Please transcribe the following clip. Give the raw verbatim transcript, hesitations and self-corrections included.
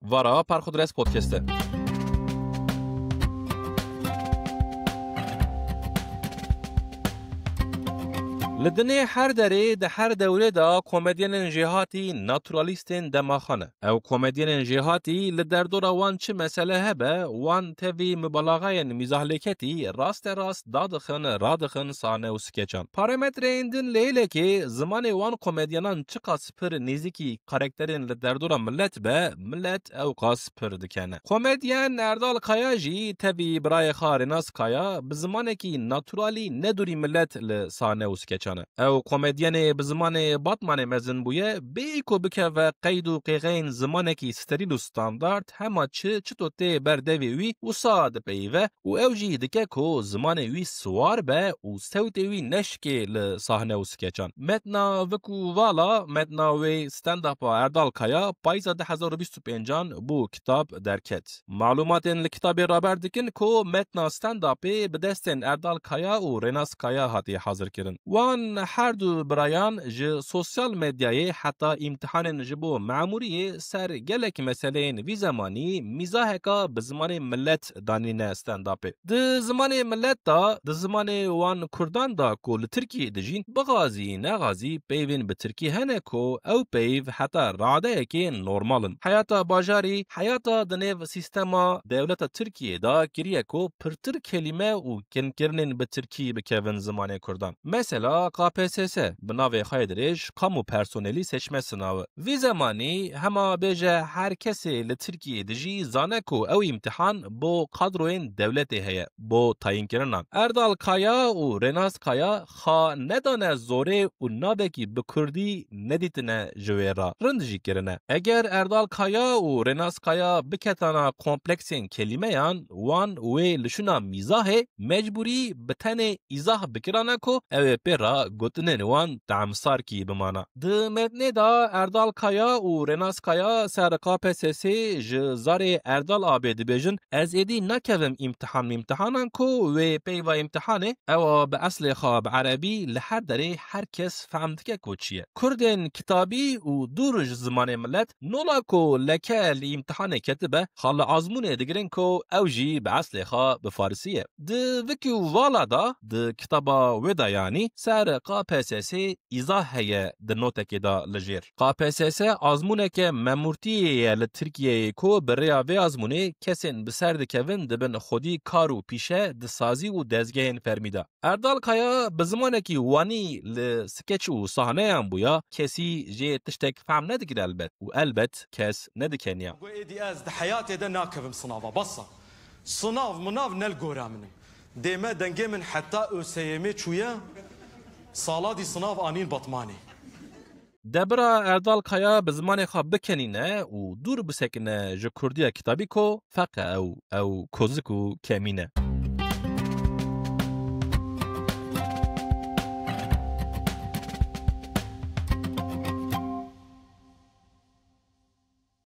Vara Parxudres Podcast e. Li dinê her derê, di her dewrê de komedyenên jêhatî naturalîstên demaxan e. Ew komedyenên jêhatî li derdora wan çi mesele hebe, wan tevî mubalaxayên mîzahlêketî raste rast dadixin, radixin sahne û skeçan. Parametreyên din li hêlekê zimanê wan komedyenan çiqas pir nêzîkî karakterên li derdora millet be, millet ew qas pir dikene. Komedyen Erdal Kaya jî tevî birayê xwe Rênas Kaya bi zimanekî naturalî nedûrî millet li sahne û skeçan e. Ew komedyenê bi zimanê Batmanê mezin bûye, bêyî ku bikeve qeyd û qêxeyên zimanekî sterîl û standard, hema çi çito tê ber devê wî, wisa dipeyive û ew jî dike ku zimanê wî siwar be û sewtê wî neşikê li sahne û skeçan. Metna vik û vala, metna wê stand-upa Erdal Kaya payîza du hezar û bîst û pêncan bû kitab derket. Malûmatên li kitabê raber dikin ku metna stand-upê bi destên Erdal Kaya û Rênas Kaya hatiye hazirkirin. Wan her du birayan ji sosyal medyayê heta îmtihanên ji bo memûriyê ser gelek meseleyên vî zemanî mîzaheka bi zimanê millet danîne stand-upê. Di zimanê millet de, di zimanê wan kurdan de ku li Tirkiyê dijîn, bixazî nexazî peyvên bi tirkî hene ku ew peyv heta radeyekê normal in. Heyata bajarî, heyata di nêv sîstema dewleta Tirkiyê de kiriye ku pirtir kelîme û kinkirinên bi tirkî bikevin zimanê kurdan. Mesela K P S S bi navê xwe yê dirêj Kamu Personelî Seçme Sınavı. Vî zemanî hema bêje her kesê li Tirkiyê dijî zane ku ew îmtihan bo kadroyên dewletê heye, bo tayinkirina. Erdal Kaya û Rênas Kaya xa nedane zorê û navekî bi kurdî nedîtine ji wê re. Rind jî kirine. Eger Erdal Kaya û Rênas Kaya biketana kompleksên kelîmeyan, wan wê li şûna mîzahê mecbûrî bi tenê îzah bikirane ku ew ê pê re gotinên wan temsarkî bimana. Di metnê de Erdal Kaya û Rênas Kaya ser K P S S ji zarê Erdal Abê dibêjin, ez êdî nakevim îmtihan mîmtihanan ku wê peyva îmtihanê, ewa bi eslê xwe bi erebî li her derê her kes fehm dike ku çi ye. Kurdên kitabî û dûr ji zimanê millet, nola ku leke li îmtihanê ketibe, xwe li azmûnê digirin ku ew jî bi eslê xwe bi farisî ye. Di vikî û vala de, di kitaba wê de yanî, ser K P S S îzah heye di notekê de li jêr. K P S S azmûneke memûrtiyê ye li Tirkiyeyê ku bi rêya vê azmûnê kesên bi ser dikevin dibin xwedî kar û pîşe di sazî û dezgehên fermî de. Erdal Kaya bi zimanekî wanî li skeç û sahneyan bûya, kesî jê tiştek fehm nedikir elbet û elbet kes nedikeniya. Got, êdî ez di heyatê de nakevim sinava, basa. Sinav minav ne li gora min e. Dê me dengê min heta ÖSYM'ê çûye, sala dî sinav anîn Batmanê. De bira Erdal Kaya bi zimanê xwe bikenîne û dûr bisekine ji kurdiya kitabî ku feqe ew, ew kozik û kemîn e.